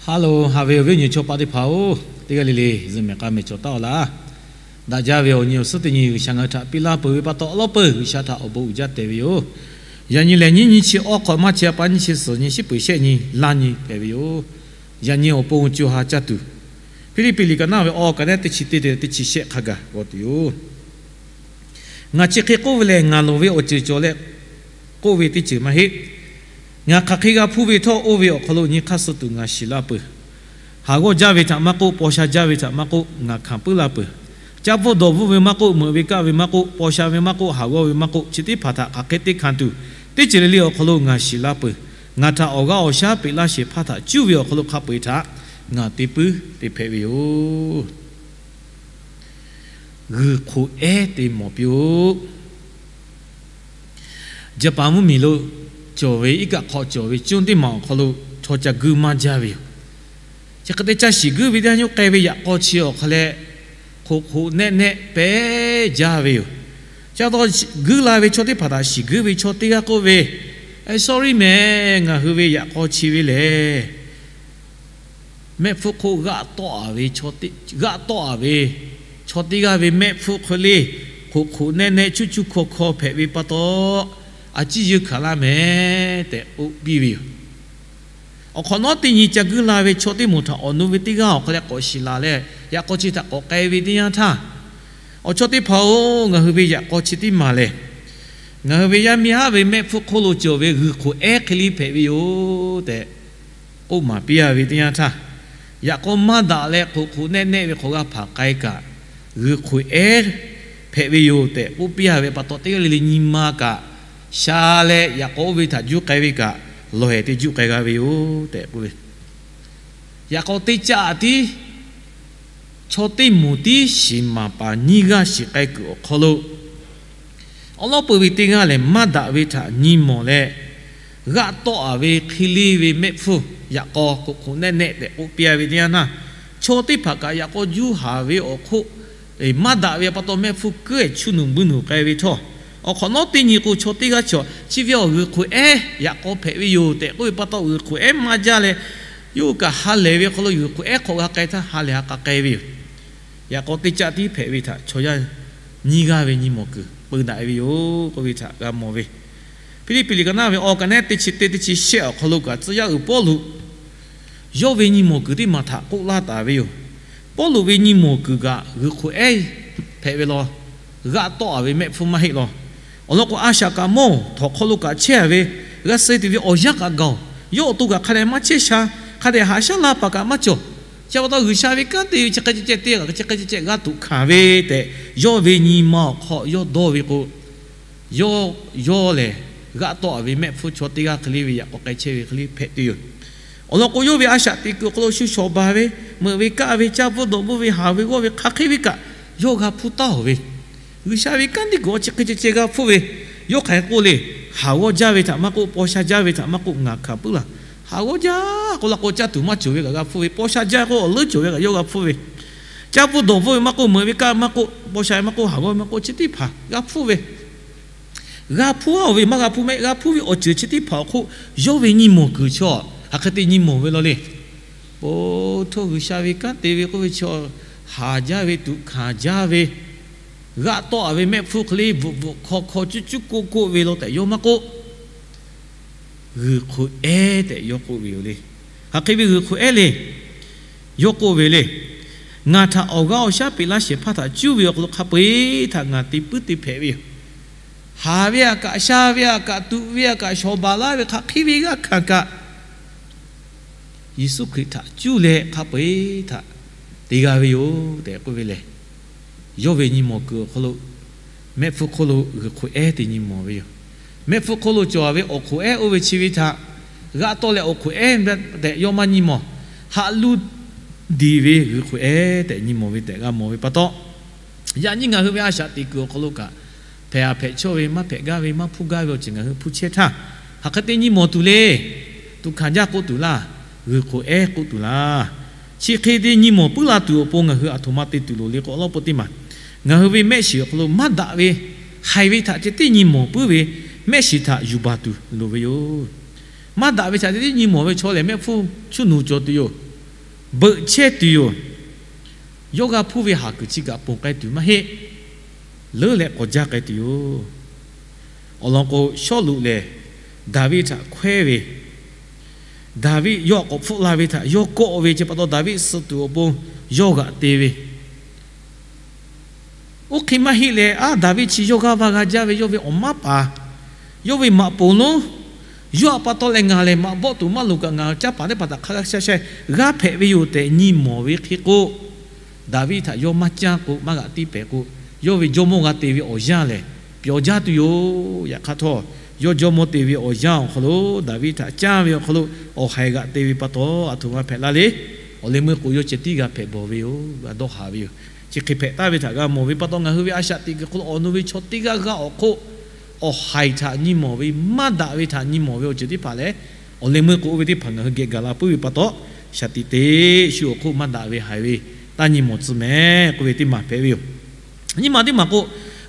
Hello, haꞈ ve awˬ viˉ awˬ nyi chaw paˆ teˇ hpaˍ-oˬ, teˇ g'aˇ le le zuhꞈ mehˍ k'a mehˍ cawˬ taˍ-aw laˇ. Daꞈ jaˇ ve awˬ nyi awˬ suhˉ teˇ nyi G'uiˬsha ngaˬ hui htaꞈ piˇ laˇ peuˬ ve pa taw, awˉ lawˉ peuˬ G'uiˬsha htaꞈ awˬ bon uiˍ jaˇ tehꞈ ve yoˬ. Yaꞈ nyi lehˬ, nyiˇ nyi chi awˇ hk'awꞈ maˇ chi a pa nyiˇ chi suhˍ nyi shiˉ peuˬ shehˆ nyi laˇ nyi hpehꞈ ve yoˬ. Yaꞈ nyi awˬ pon co ha caˇ tuˬ, Hpiˇliˇpiˆ liꞈ ka naˆ ve awˬ ka naˆ teˇ chi teˇ teˇ chi shehˆ hk'a gaˬ g'aw tuˬ yoˬ. Ngaˬ chi hk'e k'oˆ ve lehˬ, ngaˬ loˍ ve awˬ ceuˬ cawˬ leh k'oˆ ve teˇ ceuˬ maˇ heˆ. Ngaˬ hk'aˬ hk'e g'a hpuˇ ve htawˇ, oˇ ve awˬ hk'aw lo nyi hk'aˇ suh tuˬ ngaˬ shiˍ laˇ peuˬ. Haˍ g'awˇ jaˇ ve htaꞈ maˇ k'oˆ, paw sha jaˇ ve htaꞈ maˇ k'oˆ, ngaˬ hkanˍ puiˉ laˇ peuˬ. Caˇ bvuhˇ dawˬ bvuhˇ ve maˇ k'oˆ, meuꞈ ve kaˆ ve maˇ k'oˆ, paw sha ve maˇ k'oˆ, haˍ g'awˇ ve maˇ k'oˆ, chi teˇ hpaˍ htaꞈ hk'aˬ hk'e te hkanˍ tuˬ, teˇ ceuˬ le le awˬ hk'aw lo ngaˬ shiˍ laˇ peuˬ. Ngaˬ htaꞈ awˬ g'aˇ awˬ shaˉ peꞈ laˇ shehˍ hpaˇ htaꞈ cuˇ ve awˬ hk'aw lo hk'a peu-eˬ htaꞈ ngaˬ te puiˉ te hpehꞈ ve yoˬ. G'uiˬ hk'oꞈ ehˉ te mawˬ piˇ-oˆ. Jaˍpaˍ mvuhˇmiˬ lo cawˬ ve iˉ kaˆ hk'aw cawˬ ve cuˇ teˇ maˬ awˬ hk'aw lo chaw ca guiˇ maˇ jaˇ ve yoˬ. Chi hk'e te ca shiˍ guiˇ ve teˇ yanˇ, yawˇ k'ai ve yaꞈ k'aw chi awˬ hk'aw leh hk'oꞈ hk'oꞈ nehˆ nehˆ pehˉ jaˇ ve yoˬ. Chi pa taw, guiˇ la ve chaw teˇ hpaˍ htaꞈ shiˍ guiˇ ve chaw teˇ g'aˇ k'oˆ ve, Sorry mehˍ, ngaˬ hui ve yaꞈ k'aw chi ve lehˬ, mehˆ hpfuhˇ hk'oˆ g'aˆ tawˆ-a ve, g'aˆ tawˆ-a ve chaw teˇ g'aˇ ve mehˆ hpfuhˇ hk'e le hk'oꞈ hk'oꞈ nehˆ nehˆ cuˇ cuˇ hkaw hkaw hpehꞈ ve pa taw, a ciˉ yeunˇ hkanˍ laˇ mehˍ tehꞈ k'oˆ piˇ ve yoˬ. Awˬ hk'awꞈ nawˉ teˇ nyi ca guiˇ la ve chaw teˇ moˍ htaꞈ awˬ nu ve teˇ g'aˇ awˬ hk'aw leh k'awꞈ shiˍ laˬ leh, yaꞈ k'aw chi htaꞈ k'awꞈ k'ai ve teˇ yanˇ htaˇ, Awˬ chawˇ teˇ hpaˍ-oˬ, ngaˬ hui ve yaꞈ k'aw chi teˇ maˬ lehˬ, ngaˬ hui ve yaˇ miˇ haˉ ve mehˆ hpfuhˇ hk'oˆ lo cawˬ ve g'uiˬ hk'oꞈ ehˉ hk'e le hpehꞈ ve yoˬ tehꞈ k'oˆ maˍ piˇ-a ve teˇ yanˇ htaˇ, yaꞈ k'aw maˇ daꞈ leh hk'oꞈ hk'oꞈ nehˆ nehˆ ve hk'awꞈ g'a hpanˍ k'ai kaꞈ, g'uiˬ hk'oꞈ ehˉ hpehꞈ ve yoˬ tehꞈ k'oˆ piˇ-a ve pa taw, teˇ g'aˇ le le nyi ma kaꞈ sha leh, yaꞈ k'aw oˇ ve htaꞈ juˇ k'ai ve kaꞈ, lawˬ hehˍ te juˇ k'ai g'a ve yoˬ tehꞈ k'oˆ ve. Yaꞈ k'aw teˇ caˆ tiˉ chaw teˇ moˍ tiˉ shiˍ maˍ paˍ nyiˇ g'aˇ shiˍ k'ai kuiˬ awˬ hk'aw lo, awˉ lawˉ peuˬ ve teˇ g'aˇ lehˬ, maˇ daꞈ ve htaꞈ nyi mawˬ leh, g'aˆ tawˆ-a ve hk'e le ve mehˆ hpfuhˇ yaꞈ k'aw hk'oꞈ hk'oꞈ nehˆ nehˆ tehꞈ k'oˆ piˇ-a ve teˇ yanˇ htaˇ, chaw teˇ hpaˍ kaꞈ yaꞈ k'aw juˇ haˍ ve awˬ hk'oˆ maˇ daꞈ ve pa taw, mehˆ hpfuhˇ keuˉ-ehˍ chuˇ nuˬ buiˇ nuˬ k'ai ve htawˇ, awˬ hk'awꞈ nawˉ teˇ nyi k'o, chaw teˇ g'aˇ chi chi ve awˬ g'uiˬ hk'oꞈ ehˉ yaꞈ k'aw hpehꞈ ve yoˬ tehꞈ k'oˆ ve pa taw, g'uiˬ hk'oꞈ ehˉ maˇ jaˇ leh, yawˇ kaꞈ ha lehˬ ve hk'aw lo g'uiˬ hk'oꞈ ehˉ hk'awꞈ g'a k'ai htaˇ, ha lehˬ ha k'a k'ai ve yoˬ. Yaꞈ k'aw teˇ caˆ tiˉ hpehꞈ ve htaꞈ chaw yaˇ nyiˇ g'aˇ ve nyi mawˬ kuiˬ peu daꞈ ve yoˬ k'oˆ ve htaꞈ g'a mawˬ ve. Hpiˇliˇpiˆ liꞈ ka naˆ ve awˬ ka naˆ teˇ chi teˇ teˇ chi shehˆ awˬ hk'aw lo kaꞈ, tcuh yaˇ uiˍ Pawˇluꞈ yawˇ ve nyi mawˬ kuiˬ teˇ maˬ htaꞈ k'oˆ laˇ taˍ ve yoˬ. Pawˇluꞈ ve nyi mawˬ kuiˬ kaꞈ g'uiˬ hk'oꞈ ehˉ hpehꞈ ve law, g'aˆ tawˆ-a ve mehˆ hpfuhˇ maˇ heˆ law. Awˬ lawn k'o, a shaꞈ kaꞈ mawˇ-oˬ, htawnˍ hk'aw lo kaꞈ chehˇ-a ve, g'a suh tuˬ ve awˬ yanˇ kaꞈ gaˬ-oˬ, yawˇ awˬ to kaꞈ hk'a dehꞈ maˇ chehˇ sha, hk'a dehꞈ haꞈ shaˉ laˇ paˍ kaꞈ maˇ cawˬ. Chi pa taw, G'uiˬsha ve kanˉ te ve chi hk'e ceh ceh te, chi hk'e ceh ceh g'a tuꞈ hkanˍ ve tehꞈ, yawˇ ve nyi ma awˬ hk'aw yawˇ dawˇ ve k'o, yawˇ, yawˇ lehˬ g'aˆ tawˆ-a ve mehˆ hpfuhˇ chaw teˇ g'aˇ hk'e le ve yaꞈ k'aw k'ai chehˇ ve hk'e le hpehꞈ tuˬ yoˬ. Awˬ lawn k'o, yawˇ ve a shaꞈ teꞈ kuiˬ awˬ hk'aw lo shu shawˍ baˬ ve, meuꞈ ve kaˆ ve, caˇ bvuhˇ dawˬ bvuhˇ ve, haˍ ve g'awˇ ve hk'aˬ hk'e ve kaꞈ, yawˇ g'a hpuˇ taˉ-oˬ ve, G'uiˬsha ve kanˉ te kuiˬ awˬ chi hk'e ceh ceh g'a hpuˇ ve, yawˇ hk'aˬ hk'e k'oˆ le, haˍ g'awˇ jaˇ ve htaꞈ maˇ k'oˆ, paw sha jaˇ ve htaꞈ maˇ k'oˆ, ngaˬ hkanˍ puiˉ laˇ. Haˍ g'awˇ jaˇ k'oˆ la k'o, caˇ tuˬ maˇ cawˬ ve kaꞈ g'a hpuˇ ve, paw sha jaˇ k'oˆ, awˬ leuˉ cawˬ ve kaꞈ yawˇ g'a hpuˇ ve, caˇ bvuhˇ dawˬ bvuhˇ ve maˇ k'oˆ, meuꞈ ve kaˆ maˇ k'oˆ, paw sha ve maˇ k'oˆ, haˍ g'awˇ ve maˇ k'oˆ, chi teˇ hpaˍ g'a hpuˇ ve, g'a hpuˇ-a ve maˇ g'a hpuˇ mehˆ, g'a hpuˇ ve awˬ ceuˬ chi teˇ hpaˍ awˬ hk'oˆ, yawˇ ve nyi mawˬ kuiˬ chaw hk'aˬ hk'e te nyi mawˬ ve law le. Pon hto G'uiˬsha ve kanˉ te ve k'oˆ ve chaw, haˍ jaˇ ve, tuꞈ hkanˍ jaˇ ve, g'aˆ tawˆ-a ve mehˆ hpfuhˇ hk'e le bvuhꞈ bvuhꞈ hkaw hkaw cuˇ cuˇ koˆ koˆ ve law tehꞈ yawˇ maˇ k'oˆ. G'uiˬ hk'oꞈ ehˉ tehꞈ yawˇ k'oˆ ve yoˬ le. Hk'aˬ hk'e ve g'uiˬ hk'oꞈ ehˉ le. Yawˇ k'oˆ ve le, ngaˬ htaꞈ awˬ g'aˇ awˬ shaˉ peꞈ laˇ shehˍ hpaˇ htaꞈ cuˇ ve awˬ hk'aw lo hk'a peu-eˬ htaꞈ ngaˬ te puiˉ te hpehꞈ ve yoˬ. Haˍ ve aꞈ kaꞈ, sha ve aꞈ kaꞈ, tuꞈ ve aꞈ kaꞈ, shawˍ baˬ laˇ ve hk'aˬ hk'e ve g'aˇ hkanˍ kaꞈ, Yeˍsuˆ Hkriꞈ htaꞈ cuˇ leh hk'a peu-eˬ htaꞈ te g'a ve yoˬ tehꞈ k'oˆ ve lehˬ, yawˇ ve nyi mawˬ kuiˬ awˬ hk'aw lo mehˆ hpfuhˇ hk'oˆ lo g'uiˬ hk'oꞈ ehˉ te nyi mawˬ ve yoˬ. Mehˆ hpfuhˇ hk'oˆ lo cawˬ ve awˬ hk'oꞈ ehˉ oˇ ve chi ve htaꞈ g'aˆ tawˆ leh awˬ hk'oꞈ ehˉ tehꞈ yawˇ maˇ nyi mawˬ. Haꞈ luˇ diˬ ve g'uiˬ hk'oꞈ ehˉ tehꞈ nyi mawˬ ve tehꞈ g'a mawˬ ve pa taw, yaꞈ nyi ngaˬ hui ve a shaꞈ teꞈ kuiˬ awˬ hk'aw lo kaꞈ, hpehꞈ a hpehꞈ chawˇ ve, maˇ hpehꞈ gaˇ ve, maˇ hpuˇ gaˇ ve awˬ ceuˬ ngaˬ hui hpuˇ chehˇ htaˇ, hk'aˬ hk'e te nyi mawˬ tuˬ le. Tuꞈ hkanˍ jaˇ k'oˆ tuˬ laˇ. G'uiˬ hk'oꞈ ehˉ k'oˆ tuˬ laˇ. Chi hk'e te nyi mawˬ puiˉ la tuˬ awˬ pon ngaˬ hui aˬ htoꞈ ma te tuˬ loˍ le k'o, awˉ lawˉ peuˬ teˇ maˬ ngaˬ hui ve mehˆ shiˍ awˬ hk'aw lo maˇ daꞈ ve, haiˬ ve htaꞈ ceh tiˉ nyi mawˬ puiˉ ve mehˆ shiˍ htaꞈ yuˬ baˬ tuˬ loˍ ve yoˬ. Maˇ daꞈ ve htaꞈ ceh tiˉ nyi mawˬ ve chaw lehˬ, mehˆ hpfuhˇ chuˇ nuˬ cawˬ tuˬ yoˬ. beuꞈ chehˇ tuˬ yoˬ. Yawˇ g'a hpuˇ ve haˍ kuiˬ chi kaꞈ ponˬ k'ai tuˬ maˇ heˆ. Leuˉ leh k'awꞈ jaˇ k'ai tuˬ yoˬ. Awˬ lawn k'o, Sawˉluꞈ lehˬ Daˍviˆ htaꞈ hkawehˇ ve, Daˍviˆ yawˇ htaꞈ k'awꞈ hpfuhˆ la ve htaꞈ yawˇ kawˆ ve chi pa taw, Daˍviˆ suh tuˬ awˬ pon yawˇ g'aꞈ te ve. Oˇ hk'e maˇ heˆ leh, aˉ, Daˍviˆ chi yawˇ g'aˇ va g'a jaˇ ve, yawˇ ve awˬ maˉ paˍ, yawˇ ve maꞈ poˍ lonˉ, yawˇ htaꞈ pa taw leh ngaˬ lehˬ maꞈ bawˆ tuˬ maˇ loˍ kaꞈ, ngaˬ caˇ paˍ teˇ hpaˍ htaꞈ hk'a sha sha g'aˇ hpehꞈ ve yoˬ tehꞈ nyi mawˬ ve hk'e k'o, Daˍviˆ htaꞈ yawˇ maˇ caˇ k'o, maˇ g'aꞈ tiˇ pehˍ k'o, yawˇ ve jawˇmawˇ g'a te ve awˬ yanˇ lehˬ pyawˬ jaˇ tuˬ yoˬ. Yaꞈ hk'aˇ htawˇ, yawˇ jawˇmawˇ te ve awˬ yanˇ awˬ hk'aw lo Daˍviˆ htaꞈ caˇ ve awˬ hk'aw lo awˬ haiˬ g'aꞈ te ve pa taw, aˬ htoꞈ ma hpehꞈ la le. Awˬ leh meuˇ k'o, yawˇ ceh tiˉ g'a hpehꞈ bawˬ ve yoˬ. G'a dawˇ haˍ ve yoˬ. Chi hk'e hpehꞈ taˍ ve htaꞈ g'a mawˬ ve pa taw, ngaˬ hui ve a shaꞈ teꞈ kuiˬ hk'aw lo awˬ nu ve chaw teˇ g'aˇ g'aˇ awˬ hk'oˆ awˬ haiˬ htaꞈ nyi mawˬ ve, maˇ daꞈ ve htaꞈ nyi mawˬ ve awˬ ceuˬ teˇ hpaˍ lehˬ, awˬ leh meuˇ k'o, oˇ ve teˇ hpaˍ ngaˬ hui geh gaˬ la puiˉ ve pa taw, shaˍ tiꞈ te shu awˬ hk'oˆ maˇ daꞈ ve haiˬ ve taˇ nyi mawˬ tcuh mehˍ k'oˆ ve teˇ maˬ hpehꞈ ve yoˬ. Nyiˇ maˬ teˇ maˬ k'o,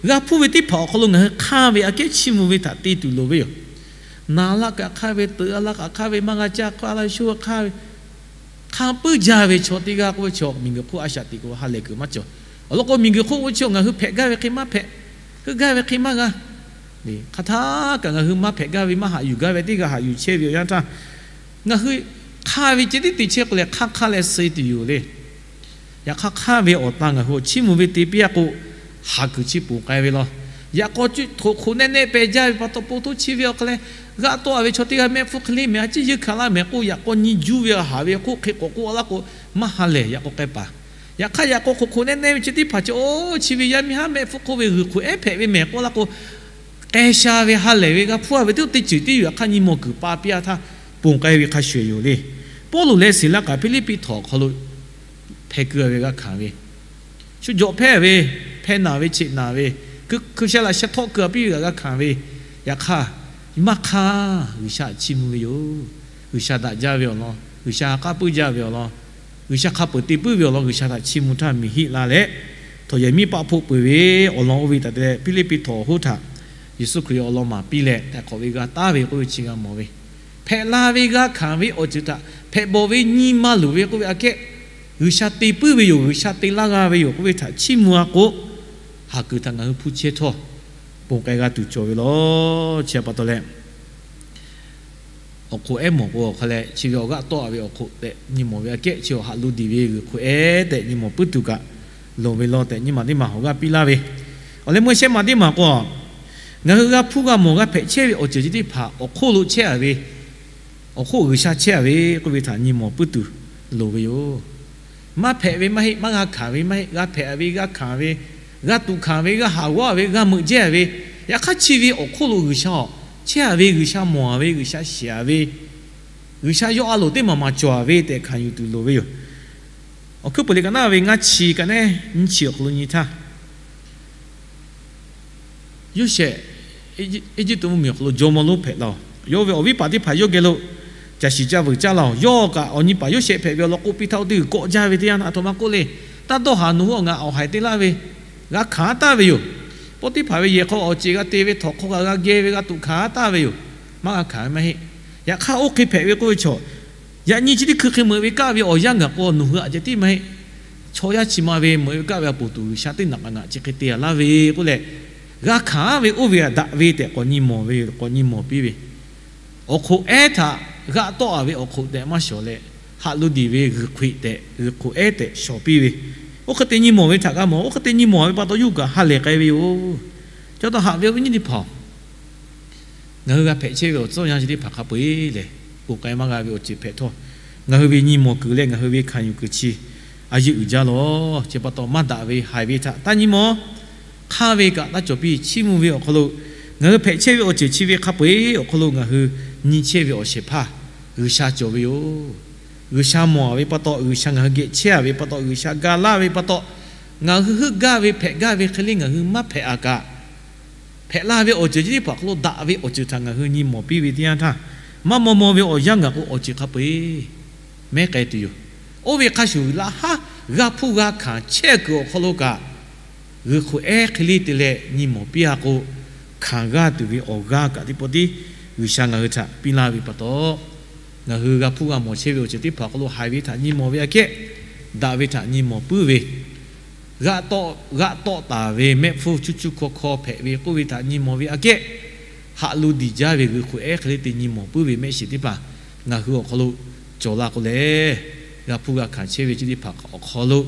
g'a hpuˇ ve teˇ hpaˍ awˬ hk'aw lo ngaˬ hui hk'anˇ ve aꞈ kehˉ chiˇ mvuh ve htaꞈ te tuˬ loˍ ve yoˬ. Naˍ laˇ kaꞈ hk'anˇ ve, teuꞈ a laˇ kaꞈ hk'anˇ ve, maˇ g'a caˇ hk'aˇ laˇ shu hk'anˇ ve, hk'anˇ puiˉ jaˇ ve chaw teˇ g'aˇ k'oˆ ve chaw, miˬguiˬ hk'oˆ a shaꞈ teꞈ kuiˬ ha lehˬ kuiˬ maˇ cawˬ. Awˬ lawn k'o, miˬguiˬ hk'oˆ k'oˆ ve chi ngaˬ hui hpehꞈ gaˇ ve hk'e maˇ hpehꞈ, heuˆ gaˇ ve hk'e maˇ g'a. Hk'aˬ htaˇ kaꞈ ngaˬ hui maˇ hpehꞈ gaˇ ve, maˇ haꞈ yuˬ gaˇ ve teˇ g'aˇ haꞈ yuˬ chehˇ ve awˬ yanˇ htaˇ, ngaˬ hui hk'anˇ ve ceh tiˉ te chehˇ k'o lehˬ, hk'anˇ hk'anˇ leh suh tuˬ yoˬ le. Yaꞈ hk'aˇ, hk'anˇ ve awˬ tan ngaˬ hui awˬ chiˇ mvuh ve te piˇ a k'o, haˍ kuiˬ chi ponˬ k'ai ve law. Yaꞈ k'aw cuˇ htoꞈ hk'oꞈ nehˆ nehˆ peh jaˇ ve pa taw, po htoˇ chi ve awˬ hk'aw leh g'aˇ tawˆ a ve chaw teˇ g'aˇ mehˆ hpfuhˇ hk'e le mehˍ, a ciˉ yeunˇ hkanˍ laˇ mehˍ k'oˆ, yaꞈ k'aw nyi juˇ ve haˍ ve hk'oˆ hk'e k'awꞈ k'oˆ laˇ k'o, maˇ ha lehˬ, yaꞈ k'aw k'ai paˍ. Yaꞈ hk'aˇ, yaꞈ k'aw hk'oꞈ hk'oꞈ nehˆ nehˆ ve chi teˇ hpaˍ chi, oˇ chi ve yaˇ miˇ haˉ mehˆ hpfuhˇ hk'oˆ ve g'uiˬ hk'oꞈ ehˉ hpehꞈ ve mehˍ k'oˆ laˇ k'o, k'ai sha ve ha lehˬ ve g'a hpuˇ a ve teˇ teˇ ceuˬ tiˉ yoˬ. Yaꞈ hk'aˇ, nyi mawˬ kuiˬ pa piˇ a htaˇ, ponˬ k'ai ve hk'a shuˍ yoˬ le. Pawˇluꞈ leh Siˍlaˆ kaꞈ Hpiˇliˇpiˆ htawnˍ awˬ hk'aw lo hpeh keu a ve g'a hkanˍ ve, shu jawꞈ hpehˇ ve, hpeh naˬ ve, cheꞈ naˬ ve, hkui sha laꞈ sha htawˆ keu a piˇ ve kaꞈ g'a hkanˍ ve. Yaꞈ hk'aˇ, maˇ hk'aˇ G'uiˬsha chiˇ mvuh ve yoˬ. G'uiˬsha daꞈ jaˇ ve awˬ lawn, G'uiˬsha ha k'aˉ puiˉ jaˇ ve awˬ lawn, G'uiˬsha hk'a peuˬ te puiˉ ve awˬ lawn, G'uiˬsha htaꞈ chiˇ mvuh htaˇ miˬ hiˆ la leh, htawˇ yehˬ miˉ paˆ hpoˆ peuˬ ve awˬ lawn oˇ ve htaꞈ te leh, Hpiˇliˇpiˆ htawnˍ awˬ hoˉ htaꞈ Yeˍsuˆ Hkriꞈ awˬ lawn maˍ piˇ leh, htaiˍ hk'awꞈ ve g'a taˉ ve k'oˆ ve chi g'a mawˬ ve, hpehꞈ la ve g'a hkanˍ ve awˬ ceuˬ htaꞈ hpehꞈ bawˬ ve nyi ma luˬ ve k'oˆ ve aꞈ kehˉ, G'uiˬsha te puiˉ ve yoˬ, G'uiˬsha te laˇ g'a ve yoˬ k'oˆ ve htaꞈ chiˇ mvuh a k'o, haˍ kuiˬ htaꞈ ngaˬ hui hpuˇ chehˇ htawˇ, ponˬ k'ai g'a tuˬ cawˬ ve law. Chi pa taw leh, awˬ hk'oꞈ ehˉ mawˬ k'o awˬ hk'a leh, chi ve awˬ g'aˇ tawˆ a ve awˬ hk'oꞈ tehꞈ nyi mawˬ ve aꞈ kehˉ, chi awˬ haꞈ lo diˬ ve g'uiˬ hk'oꞈ ehˉ tehꞈ nyi mawˬ puiˉ tuˬ kaꞈ loˍ ve law tehꞈ, nyiˇ maˬ teˇ maˬ hawˬ g'aˇ piˇ laˇ ve. Awˬ leh meuˇ shehˆ maˬ teˇ maˬ k'o, ngaˬ hui g'a hpuˇ g'a mawˬ g'a hpehꞈ chehˇ ve awˬ ceuˬ chi teˇ hpaˍ awˬ hk'oˆ lo chehˇ a ve, awˬ hk'oˆ G'uiˬsha chehˇ a ve k'oˆ ve htaꞈ nyi mawˬ puiˉ tuˬ loˍ ve yoˬ. Maˇ hpehꞈ ve maˇ heˆ, maˇ g'a hkanˍ ve maˇ heˆ, g'a hpehꞈ ve, g'a hkanˍ ve, g'a tuꞈ hkanˍ ve, g'a haˍ g'awˇ ve, g'a meuꞈ jehˇ ve, yaꞈ hk'aˇ chi ve awˬ hk'oˆ lo G'uiˬsha chehˇ a ve, G'uiˬsha mawˬ a ve, G'uiˬsha shiˍ a ve, G'uiˬsha yawˇ a loˍ teˇ maˬ maˬ cawˬ a ve tehꞈ hkanˍ yuˬ tuˬ loˍ ve yoˬ. Awˬ hkuiˉ puiˍ liꞈ ka naˉ ve ngaˇ chi ka nehˉ nyiˇ chi awˬ hk'aw lo nyi htaˇ, Yoˇsehꞈ Eˇjiˇtuꞈ mvuhˇmiˬ awˬ hk'aw lo jawˇmawˇ lonˉ hpehꞈ laˇ-oˬ. Yawˇ ve awˬ viˉ paˍ teˇ hpaˍ yawˇ geh lo caˬ shiˍ caˇ veuˬ caˇ laˇ-oˬ. Yawˇ kaꞈ awˬ nyi paˍ Yoˇsehꞈ hpehꞈ ve awˬ lawn k'oˆ piˇ htaˇ, oˇ teˇ g'uiˬ kawˆ jaˇ ve teˇ yanˇ htaˇ, aˬ htoꞈ ma k'oˆ le. Taˇ dawˇ haˍ, nawˬ hui awˬ ngaˬ awˬ haiˬ te laˇ ve g'a hkanˍ taˍ ve yoˬ. Poˇtiˆhpaˍ ve yehˬ hk'aw awˬ ceˬ g'a te ve htawnˍ hk'aw kaꞈ g'a geh ve g'a tuꞈ hkanˍ taˍ ve yoˬ. Maˇ g'a hkanˍ ve maˇ heˆ. Yaꞈ hk'aˇ, oˇ hk'e hpehꞈ ve k'oˆ ve chaw, yaꞈ nyi chi teˇ hkui hk'e meuꞈ ve kaˆ ve awˬ yanˇ gaˬ k'o, nawˬ hui aꞈ ceh tiˉ maˇ heˆ. Chaw yaˇ chi ma ve meuꞈ ve kaˆ ve a poˬ tuˬ G'uiˬsha teˇ naꞈ kaꞈ ngaˬ chi hk'e te a laˇ ve k'oˆ leh, g'a hkanˍ ve oˇ ve aꞈ daꞈ ve tehꞈ k'awꞈ nyi mawˬ ve, k'awꞈ nyi mawˬ piˇ ve. Awˬ hk'oꞈ ehˉ htaꞈ g'aˇ tawˆ a ve awˬ hk'oꞈ tehꞈ maˇ shawˍ leh, haꞈ lo diˬ ve g'uiˬ hk'oꞈ tehꞈ, g'uiˬ hk'oꞈ ehˉ tehꞈ shawˍ piˇ ve. Oˇ hk'e te nyi mawˬ ve htaꞈ g'a mawˬ. Oˇ hk'e te nyi mawˬ ve pa taw, yawˇ hui kaꞈ ha lehˬ k'ai ve yoˬ. Chaw taw haꞈ ve awˬ viˉ nyi teˇ hpaˍ-oˬ, ngaˬ hui g'a hpehꞈ chehˇ ve awˬ tcuhˇ yanˇ chi teˇ hpaˍ hk'a peu-eˬ lehˬ, ponˬ k'ai maˇ g'a ve awˬ ceuˬ hpehꞈ htawˇ, ngaˬ hui ve nyi mawˬ kuiˬ leh ngaˬ hui ve hkanˍ yuˬ kuiˬ chi a yeˇ uiˍ jaˇ lawˬ. Chi pa taw, maˇ daꞈ ve haiˬ ve htaꞈ taˇ nyi mawˬ. Hk'anˇ ve kaꞈ taˇ cawˬ piˇ. Chiˇ mvuh ve awˬ hk'aw lo ngaˬ hui hpehꞈ chehˇ ve awˬ ceuˬ chi ve hk'a peu-eˬ awˬ hk'aw lo ngaˬ hui nyi chehˇ ve awˬ shehˍ hpaˇ G'uiˬsha cawˬ ve yoˬ. G'uiˬsha mawˬ ve pa taw, G'uiˬsha ngaˬ hui geh chehˇ a ve pa taw, G'uiˬsha ga laˇ ve pa taw, ngaˬ hui heuˆ gaˇ ve hpehꞈ gaˇ ve hk'e le ngaˬ hui maˇ hpehꞈ a kaꞈ, hpehꞈ la ve awˬ ceuˬ chi teˇ hpaˍ hk'aw lo daꞈ ve awˬ ceuˬ htaꞈ ngaˬ hui nyi mawˬ piˇ ve teˇ yanˇ htaˇ, maˇ maw maw ve awˬ yanˇ gaˬ k'o, awˬ ceuˬ hk'a peu-eˬ mehˉ k'ai tuˬ yoˬ. Oˇ ve hk'a shuˍ laꞈ haˉ g'a hpuˇ g'a hkanˍ chehˇ kuiˬ awˬ hk'aw lo kaꞈ, g'uiˬ hk'oꞈ ehˉ hk'e le te leh nyi mawˬ piˇ a k'o, hkanˍ g'aˇ tuˬ ve awˬ g'aˇ kaꞈ teˇ pawˆ tiˉ G'uiˬsha ngaˬ hui htaꞈ piˇ laˇ ve pa taw, ngaˬ hui g'a hpuˇ g'a mawˬ chehˇ ve awˬ ceuˬ teˇ hpaˍ awˬ hk'aw lo haiˬ ve htaꞈ nyi mawˬ ve aꞈ kehˉ, daꞈ ve htaꞈ nyi mawˬ puiˉ ve, g'aˆ tawˆ, g'aˆ tawˆ taˍ ve mehˆ hpfuhˇ chuˇ chuˇ hkaw hkaw hpehꞈ ve k'oˆ ve htaꞈ nyi mawˬ ve aꞈ kehˉ, haꞈ lu diˬ jaˇ ve g'uiˬ hk'oꞈ ehˉ hk'e le te nyi mawˬ puiˉ ve mehˆ shiˍ teˇ hpaˍ ngaˬ hui awˬ hk'aw lo cawˬ la k'o leh, g'a hpuˇ g'a hkanˍ chehˇ ve chi teˇ hpaˍ awˬ hk'aw lo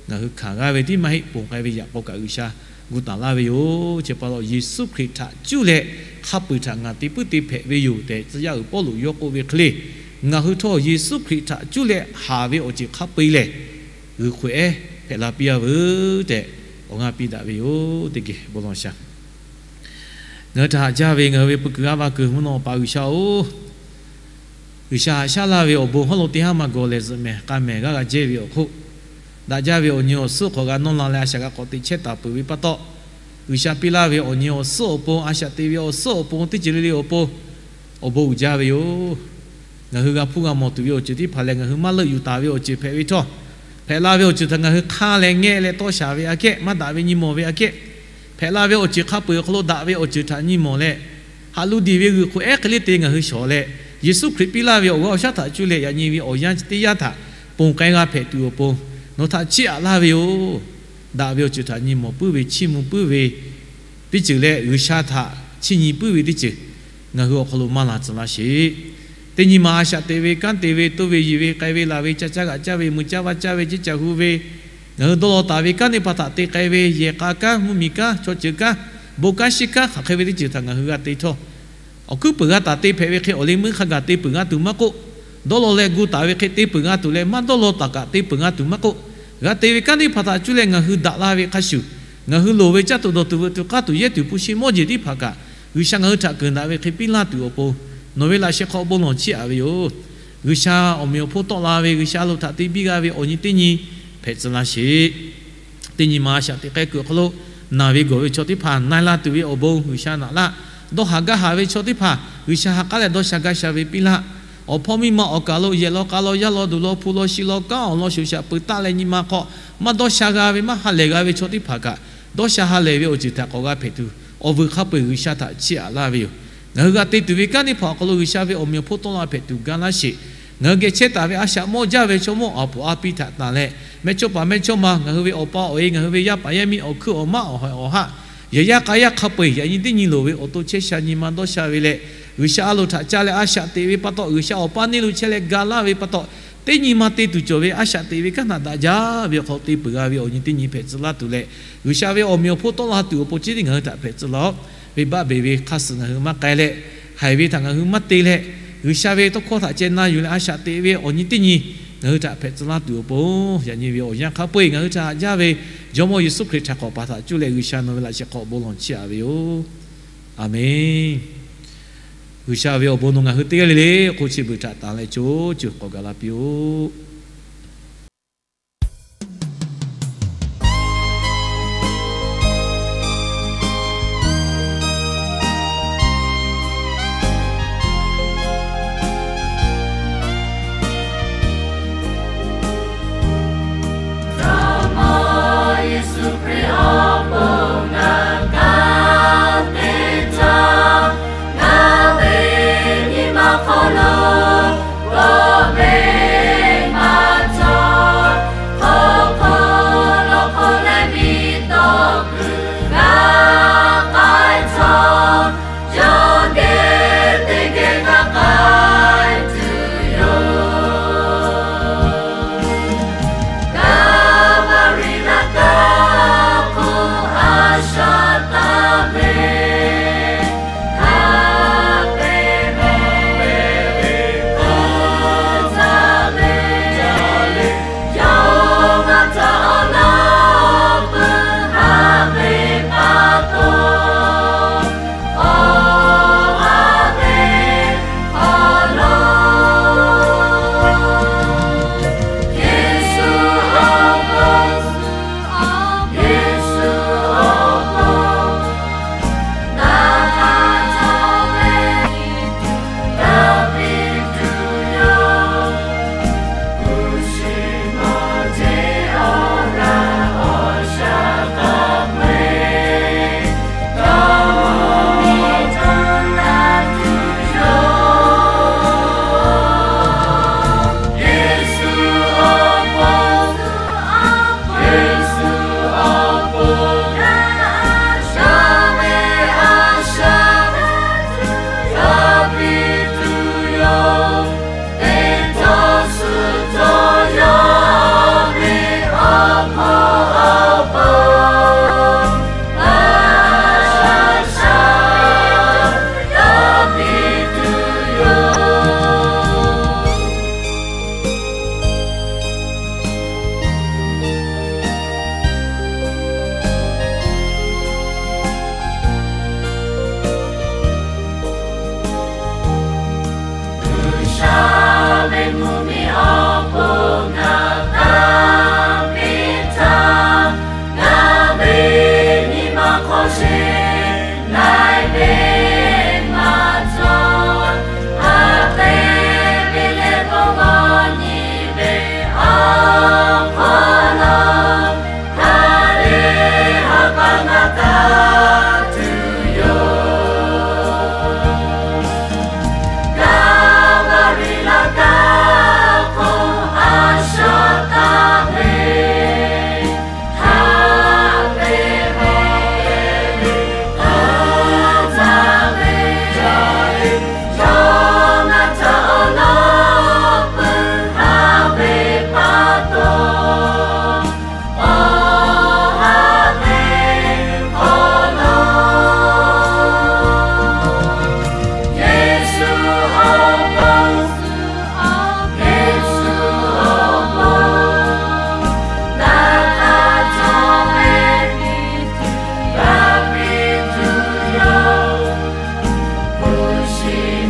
ngaˬ hui hkanˍ g'a ve tiˉ maˇ heˆ, ponˬ k'ai ve yaꞈ k'aw kaꞈ G'uiˬsha gu taˍ laˇ ve yoˬ. Chi pa taw Yeˍsuˆ Hkriꞈ htaꞈ cuˇ leh hk'a peu-eˬ htaꞈ ngaˬ te puiˉ te hpehꞈ ve yoˬ tehꞈ tcuh yaˇ uiˍ Pawˇluꞈ yawˇ k'oˆ ve hk'e le, ngaˬ hui htawˇ Yeˍsuˆ Hkriꞈ htaꞈ cuˇ leh haˍ ve awˬ ceuˬ hk'a peu-eˬ lehˬ, g'uiˬ hk'oꞈ ehˉ hpehꞈ la piˇ a veuˬ tehꞈ awˬ g'aˇ piˇ daꞈ ve yoˬ. Teˇ geh bon law shaˍ. Ngaˬ hui htaꞈ haꞈ jaˇ ve ngaˬ hui ve peu kuiˬ g'aˇ va kuiˬ mvuhˇ naw awˬ pa G'uiˬsha-oˬ, G'uiˬsha haꞈ shaˉ laˇ ve awˬ bon hawˉ lo teˇ haˉ maˇ gawˬ lehˬ zuhꞈ mehˍ k'a mehˍ g'aˇ g'a jehˇ ve awˬ hk'oˆ, daꞈ jaˇ ve awˬ nyi awˬ suhˉ hk'awꞈ g'a nawˇ la leh a shaꞈ g'a k'awꞈ teꞈ chehˇ taˍ peuˬ ve pa taw, G'uiˬsha piˇ laˇ ve awˬ nyi awˬ suhˉ awˬ pon, a shaꞈ teꞈ ve awˬ suhˉ awˬ pon teˇ ceuˬ le le awˬ pon awˬ bon uiˍ jaˇ ve yoˬ. Ngaˬ hui g'a hpuˇ g'a mawˬ tuˬ ve awˬ ceuˬ teˇ hpaˍ lehˬ, ngaˬ hui maˇ leuˆ yuˬ taˍ ve awˬ ceuˬ hpehꞈ ve htawˇ, hpehꞈ la ve awˬ ceuˬ htaꞈ ngaˬ hui hk'aˇ leh ngehˆ leh tawˇ shaˍ ve aꞈ kehˉ, maˇ daꞈ ve nyi mawˬ ve aꞈ kehˉ, hpehꞈ la ve awˬ ceuˬ hk'a peu-eˬ awˬ hk'aw lo daꞈ ve awˬ ceuˬ htaꞈ nyi mawˬ leh, haꞈ lu diˬ ve g'uiˬ hk'oꞈ ehˉ hk'e le te ngaˬ hui shawˍ leh, Yeˍsuˆ Hkriꞈ piˇ laˇ ve awˬ g'aˇ awˬ shaˉ htaꞈ cuˇ leh yaꞈ nyi ve awˬ yanˇ teˇ yanˇ htaꞈ ponˬ k'ai g'a hpehꞈ tuˬ awˬ pon, nawˬ htaꞈ chiˇ aꞈ laˇ ve yoˬ. Daꞈ ve awˬ ceuˬ htaꞈ nyi mawˬ puiˉ ve, chiˇ mvuh puiˉ ve teˇ ceuˬ leh G'uiˬsha htaꞈ chiˇ nyi puiˉ ve teˇ ceuˬ ngaˬ hui awˬ hk'aw lo maˇ la tcuh laˇ sheˍ. Teˇ nyi ma a shaꞈ teꞈ ve, kanˉ te ve, toˇ ve, yiˬ ve, k'ai ve, laˬ ve, ca caˇ g'aꞈ caˇ ve, mui caˇ vaˇ caˇ ve, ceˇ caˬ hu ve, ngaˬ hui dawˇ law taˍ ve kanˉ teˇ hpaˍ htaꞈ te k'ai ve, yehˬ k'a kanˉ, mvuhˇmiˬ kanˉ, chaw ceuˬ kanˉ, bon kanˉ shiˉ kanˉ hk'aˬ hk'e ve teˇ ceuˬ htaꞈ ngaˬ hui g'a te htawˇ, awˬ hkuiˉ peuˬ g'a taˍ te hpehꞈ ve hk'e awˬ liˇ meuˇ hk'a gaˬ te peuˬ g'a tuˬ maˇ k'oˆ, dawˇ law leh gu taˍ ve hk'e te peuˬ g'a tuˬ leh maˇ dawˇ law taˍ kaꞈ te peuˬ g'a tuˬ maˇ k'oˆ, g'a te ve kanˉ teˇ hpaˍ htaꞈ cuˇ leh ngaˬ hui daꞈ la ve hk'a shuˍ, ngaˬ hui loˍ ve caˇ tuˬ dawˬ tuˬ veuꞈ tuˬ k'aˇ tuˬ yehˇ tuˬ hpu shi mawˇ jeˬ teˇ hpaˍ kaꞈ, G'uiˬsha ngaˬ hui htaꞈ keunˍ daꞈ ve hk'e piˇ laˇ tuˬ awˬ pon, nawˬ ve laꞈ sheh hk'aw bon lawˬ chiˇ aꞈ ve yoˬ. G'uiˬsha awˬ meꞈ awˬ hponˇ tawˆ la ve G'uiˬsha lo htaꞈ te biˇ g'a ve awˬ nyi teˇ nyi hpehꞈ tcuh laˇ sheˍ. Teˇ nyi ma a shaꞈ teꞈ k'ai kuiˬ awˬ hk'aw lo naˬ ve gawˬ ve chaw teˇ hpaˍ na e la tuˬ ve awˬ bon G'uiˬsha naꞈ laˇ. Dawˇ haˍ gaˇ haˍ ve chaw teˇ hpaˍ G'uiˬsha ha k'aˉ leh dawˇ sha gaˇ sha ve piˇ laˇ. Awˬ hpawˇ miˇ ma awˬ kaˬ lo yehˬ law k'a law, yaˇ law duˬ law, hpu law shi law, kanˉ awˬ lawn shoˍ shaꞈ peuˬ taˆ leh nyi ma hk'aw maˇ dawˇ sha g'a ve maˇ ha lehˬ g'a ve chaw teˇ hpaˍ kaꞈ, dawˇ sha ha lehˬ ve awˬ ceuˬ htaꞈ k'awꞈ g'a hpehꞈ tuˬ, awˬ vuiˬ hk'a peu-eˬ G'uiˬsha htaꞈ chiˇ aꞈ laˇ ve yoˬ. Ngaˬ hui g'a te tuˬ ve kanˉ teˇ hpaˍ awˬ hk'aw lo G'uiˬsha ve awˬ meꞈ awˬ hponˇ tawˆ la hpehꞈ tuˬ ga laˇ sheˍ. Ngaˬ hui geh chehˇ taˍ ve a shaꞈ mawˇ jaˇ ve chaw mawˇ awˬ puˍ a pi htaꞈ tanˬ leh, mehˇchawˇ paˍ mehˇchawˇma ngaˬ hui ve awˬ pa awˬ e, ngaˬ hui ve yaˇ paˍ yaˇ miˇ awˬ hkuiˉ awˬ maˉ awˬ haiˬ awˬ haˆ, yehˬ yaˇ k'a yaˇ hk'a peu-eˬ yaꞈ nyi teˇ nyi loˍ ve awˬ to chehˇ sha nyi ma dawˇ sha ve leh, G'uiˬsha a loˍ htaꞈ ca leh a shaꞈ teꞈ ve pa taw, G'uiˬsha awˬ paˇ neˇ lo chehˇ leh ga laˇ ve pa taw, teˇ nyi ma te tuˬ cawˬ ve a shaꞈ teꞈ ve kanˉ htaꞈ daꞈ jaˇ ve awˬ hk'aw lo te peuˬ g'a ve awˬ nyi teˇ nyi hpehꞈ tcuh laˇ tuˬ leh, G'uiˬsha ve awˬ meꞈ awˬ hponˇ tawˆ la tuˬ awˬ pon ceh tiˉ ngaˬ hui htaꞈ hpehꞈ tcuh laˇ-oˆ. Venˇbaˆ beˬ ve hk'a suhˍ ngaˬ hui maˇ k'ai leh, haiˬ ve htaꞈ ngaˬ hui maˇ te leh, G'uiˬsha ve tawˇ hkawˇ htaꞈ ceh na yuˬ leh a shaꞈ teꞈ ve awˬ nyi teˇ nyi ngaˬ hui htaꞈ hpehꞈ tcuh laˇ tuˬ awˬ pon, yaꞈ nyi ve awˬ yanˇ hk'a peu-eˬ ngaˬ hui htaꞈ haꞈ jaˇ ve Jawˇmawˇ Yeˍsuˆ Hkriꞈ htaꞈ k'awꞈ paˍ htaꞈ cuˇ leh G'uiˬsha nawˬ ve laꞈ sheh hk'aw bon lawˬ chiˇ aꞈ ve yoˬ. A menˬ. G'uiˬsha ve awˬ bon nawˬ ngaˬ hui teˇ g'aˇ le le hk'oˆ chi beuꞈ htaꞈ tanˬ leh co ceuˬ k'awꞈ gaˬ la piˇ-oˆ.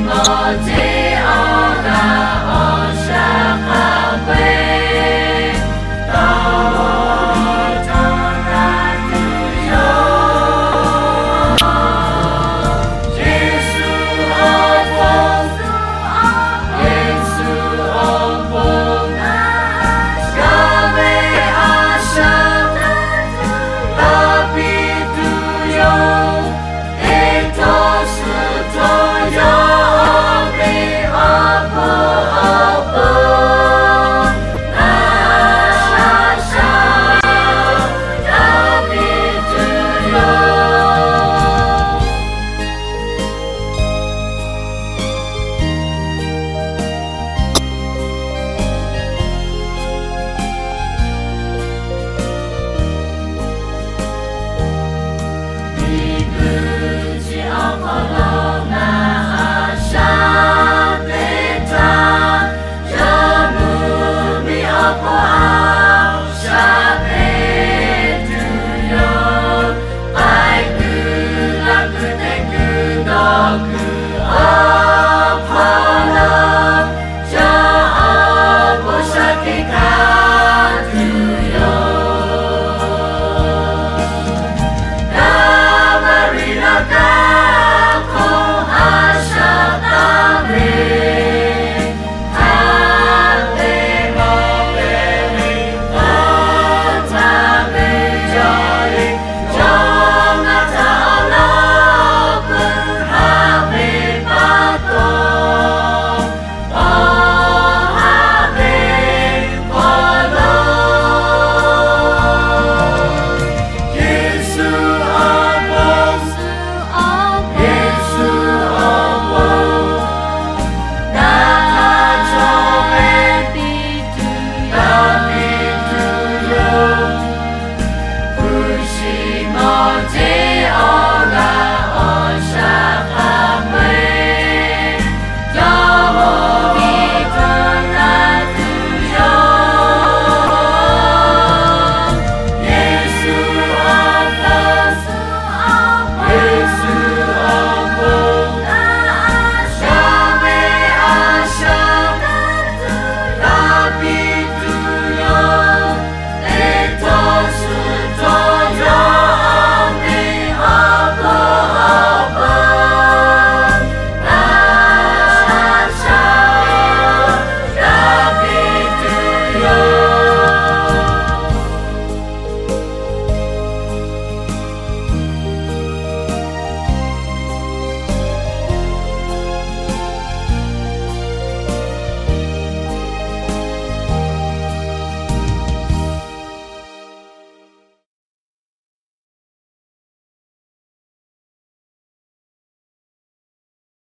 maˇ te